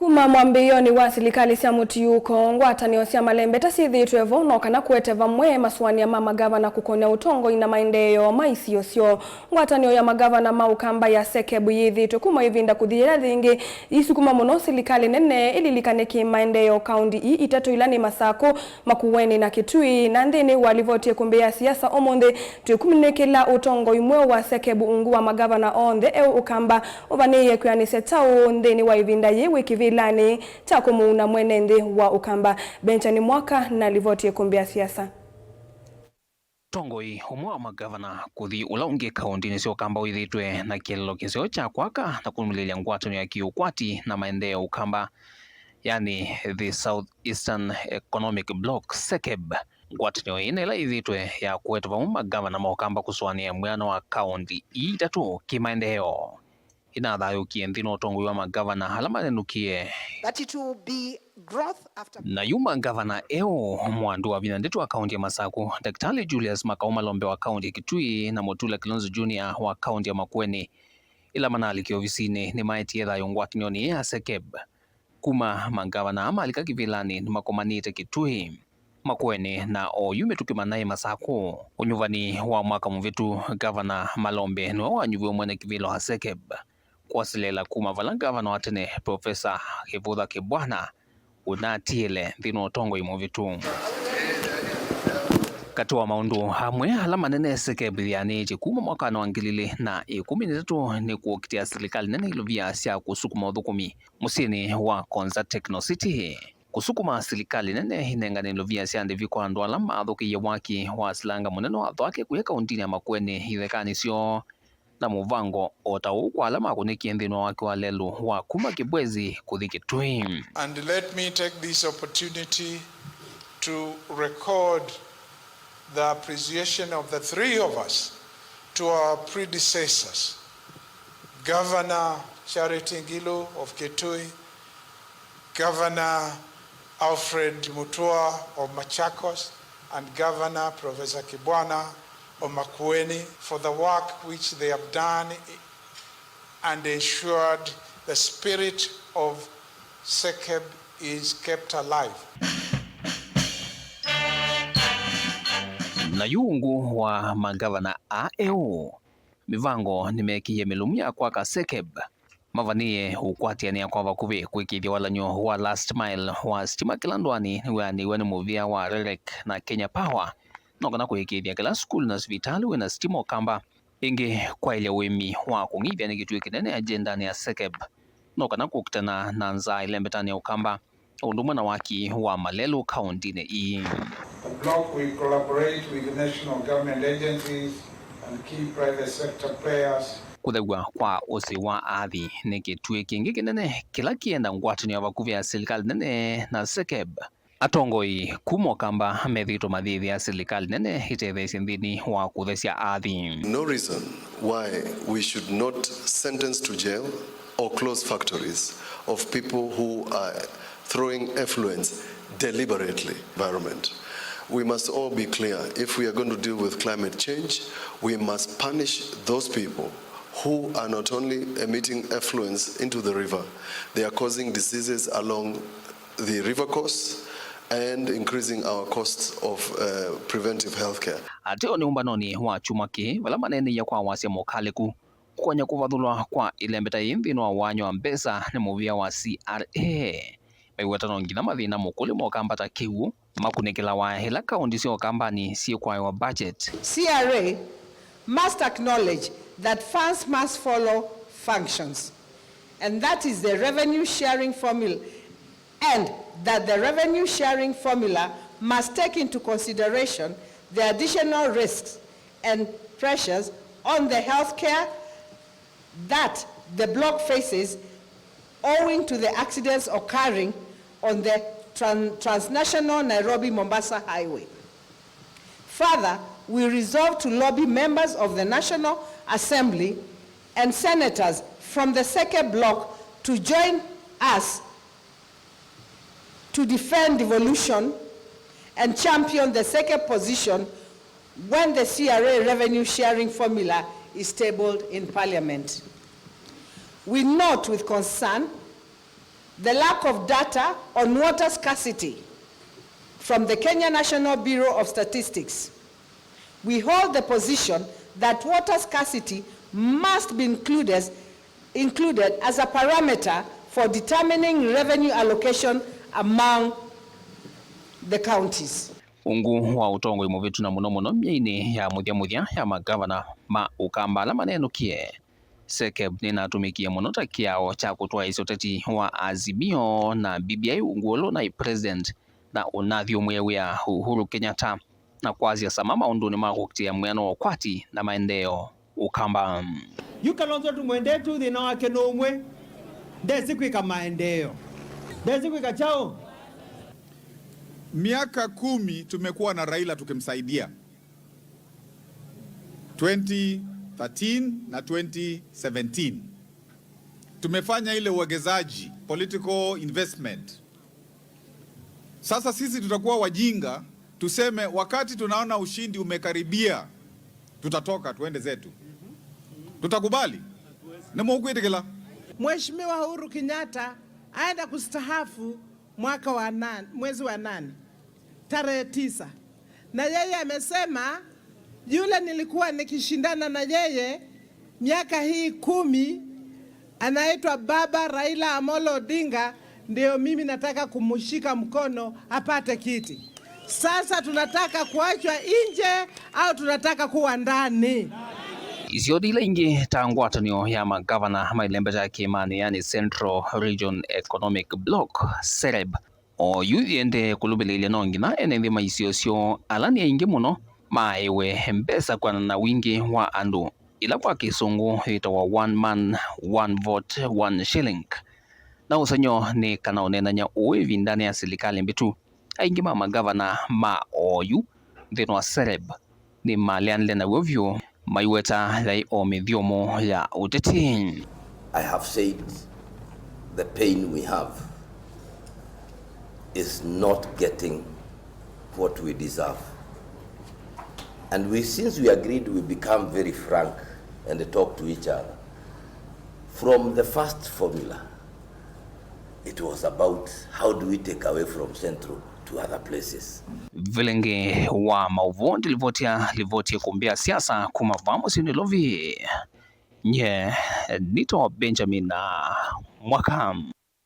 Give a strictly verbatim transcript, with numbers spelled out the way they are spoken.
Kuma mwambĩĩonĩ wa silikalĩ sya mũtiũko, ngwatanĩo sya malembeta syĩthĩĩtwe vo no kana kũete vamwe masũanĩa ma magavana kũkonya ũtongoi na maendeeo ma isio syoo. Ngwatanĩo ya magavana ma Ũkamba ya SEKEB yĩthĩĩtwe kuma ĩvinda kũthi yĩla yĩngĩ ĩisukuma mũno silikalĩ nene ĩlilikane kĩ-maendeeo kaũndi ii itatũ ila nĩ Masakũ, Makueni na Kitui. Na nthĩnĩ wa livoti ĩkũmbĩ ya siasa ũmũnthĩ, twĩkunĩkĩla ũtongoi mweũ wa SEKEB ungu wa magavana onthe eũ Ũkamba ũvanĩĩe kwĩanĩsya kyaũ nthĩnĩ wa ĩvinda yĩĩ wĩ kĩvĩlanĩ kya kũmũuna mwene nthĩ wa Ũkamba. Benjamin Mwaka na livoti ĩkũmbĩ ya siasa. Ũtongoi ũmwe wa magavana kũthi ũla ũngĩ kaũndĩnĩ sya Ũkamba wĩthĩĩtwe na kĩeleelo kĩseo kya kwaka na kũlũmĩlĩlya ngwatanĩo ya kĩũkwati na maendeeo Ũkamba, yani the South Eastern Economic Bloc, SEKEB. Ngwatanĩo ĩĩ na ĩla yĩthĩĩtwe ya kũete vamwe magavana ma Ũkamba kũsũanĩa mwĩano wa kaũndi ii itatũ kĩ-maendeeo. Ĩnathayũũkie nthĩnĩ wa ũtongoi wa magavana ala manenũkie. That it will be growth after. Na yu magavana eũ, Mwandu wa Vinya Ndeti wa kaũnti ya Masakũ, Daktari Julius Makau Malombe wa kaũnti ya Kitui, na Mutula Kilonzo Junior wa kaũnti ya Makueni, ĩla manalikie ovisinĩ, nĩmaetie thayũ ngwatanĩonĩ ĩĩ ya SEKEB. Kuma mangavana aa malika kĩvĩlanĩ nĩmakomanĩte Kitui, Makueni, na oyu mĩtũkĩ mana ĩ Masakũ. Ũnyuvani wa mwaka mũvĩtu, Ngavana Malombe nĩwe wanyuviwe mwene kĩvĩla wa SEKEB, kwasĩlĩla kuma vala ngavana wa tene Profesa Kivutha Kibwana ũnatiele nthĩnĩ wa ũtongoi mũvĩtu. Katĩ wa maũndũ amwe ala manene SEKEB yĩanĩĩtye kuma mwakanĩ wa ngili ilĩ na ĩkũmi na ĩtatũ nĩ kũkitĩa silikalĩ nene ilovia sya kũsukuma ũthũkũmi mũsyĩnĩ wa Konza Techno City, kũsukuma silikalĩ nene ĩnengane ilovia sya ndĩvi kwa andũ ala mathũkĩie waki wa silanga mũnene wa Thwake kũya kaũndinĩ ya Makueni ithekanĩ syoo, na mũvango o ta ũu kwa ala makũnĩkie nthĩnĩ wa waki wa lelũ wa kuma Kibwezi kũthi Kitui. And let me take this opportunity to record the appreciation of the three of us to our predecessors, Governor Charity Ngilu of Kitui, Governor Alfred Mutua of Machakos, and Governor Professor Kibwana of Makueni for the work which they have done and ensured the spirit of SEKEB is kept alive. Na yu ungu wa mangavana a eũ, mĩvango nĩmekĩie mĩlũmu ya kwaka SEKEB. Mavanĩĩe ũkwatĩanĩa kwa vakuvĩ kwĩkĩĩthya walany'o wa last mile wa sitima kĩla ndũanĩ nĩwĩanĩiwe nĩ mũvĩa wa REREC na Kenya Power, no kana kũĩkĩĩthya kĩla sukulu na sivitalĩ wĩna sitima Ũkamba. Ĩngĩ, kwaĩlya ũĩmi wa kũng'ithya nĩ kĩtuĩ kĩnene agendanĩ ya SEKEB, no kana kũkitana na nzaa ĩlembetanĩ ya Ũkamba, o ũndũ ũmwe na waki wa malelũ kaũndĩnĩ ii. The bloc will collaborate with the national government agencies and key private sector players. Kũthew'a kwa ũsĩ wa athi nĩ kĩtuĩ kĩngĩ kĩnene kĩla kĩenda ngwatanĩo ya vakuvĩ ya silikalĩ nene na SEKEB. Atongoi kuma Ũkamba methĩĩtwe mayĩthĩa silikalĩ nene ĩtetheesye nthĩnĩ wa kũthesya athi. No reason why we should not sentence to jail or close factories of people who are throwing effluents deliberately environment. We must all be clear, if we are going to deal with climate change, we must punish those people who are not only emitting effluents into the river, they are causing diseases along the river course and increasing our costs of, uh, preventive health care. Ateo nĩ ũmbanonĩ wa kyumwa kĩĩ, vala maneeneie kwa wasya mũkalĩku kũkonya kũvathũlwa kwa ĩlembeta yĩĩ nthĩnĩ wa wanya wa mbesa nĩ mũvĩa wa C R A. Maiweta no nginya mathĩna mũkũlĩ mokambata kĩw'ũ makunĩkĩlawa ĩla kaũndi sya Ũkambanĩ syĩkwaĩwa budget. C R A must acknowledge that funds must follow functions, and that is the revenue sharing formula, and that the revenue sharing formula must take into consideration the additional risks and pressures on the healthcare that the bloc faces owing to the accidents occurring on the tran-, transnational Nairobi-Mombasa Highway. Further, we resolve to lobby members of the National Assembly and senators from the SEKEB bloc to join us to defend devolution and champion the SEKEB position when the C R A revenue sharing formula is tabled in Parliament. We note with concern The lack of data on water scarcity from the Kenya National Bureau of Statistics. We hold the position that water scarcity must be included, included as a parameter for determining revenue allocation among the counties. Ungu wa ũtongoi mũvĩtu na mũno mũno myeinĩ ya mũthya mũthya ya magavana ma Ũkamba ala manenũkie, SEKEB nĩnatũmĩkie mũno ta kĩao kya kũtwaĩĩsya ũteti wa Azimio na B B I ungu ũla ũnaĩ president na ũnathyũmũe wĩa Uhuru Kenyatta na kwasya sama maũndũnĩ ma kũkitĩa mwĩano wa ũkwati na maendeeo Ũkamba. Yu Kalonzo tũmwendee tu thĩna wake nĩ ũmwe, ndesĩ kwĩka maendeeo. Ndesĩ kwĩka kyaũ? Miaka kumi tumekuwa na Raila tukimsaidia. Twenty thirteen na twenty seventeen. Tumefanya ile uwekezaji, political investment. Sasa sisi tutakuwa wajinga, tuseme wakati tunaona ushindi umekaribia, tutatoka, tuende zetu. Tutakubali? Nĩmũkwĩtĩkĩla? Mheshimiwa Uhuru Kenyatta aenda kustahafu mwaka wa nane, mwezi wa nane, tarehe tisa. Na yeye amesema, yule nilikuwa nikishindana na yeye miaka hii kumi, anaitwa Baba Raila Amolo Odinga, ndio mimi nataka kumshika mkono apate kiti. Sasa tunataka kuachwa nje au tunataka kuwa ndani? Isio ila ingĩ ta ngwatanĩo ya magavana ma ĩlembe ya kĩĩmanĩ, yani Central Region Economic Bloc, SEREB, oyu yĩendee kũlũvĩlĩĩlya no nginya ene nthĩ ma isio syoo ala nĩ aingĩ mũno maaĩwe mbesa kwĩanana na wingĩ wa andũ, ĩla kwa kĩsũngũ yĩtawa one man, one vote, one shilling. Na ũsengy'o nĩ kana ũneenany'a ũũ ĩvindanĩ ya silikalĩ mbĩtu, aingĩ ma magavana ma oyu nthĩnĩ wa SEREB nĩmaleanile naw'o vyũ, maiweta yaĩ o mĩthyomo ya ũteti. I have said the pain we have is not getting what we deserve. And we, since we agreed, we become very frank and talk to each other. From the first formula, it was about how do we take away from Central to other places. Vilenge wa maũvoo ndilivotia livoti ya kũmbĩa siasa kuma vaa mũsyĩ Nairobi. Nye nĩtawa Benjamin Mwaka.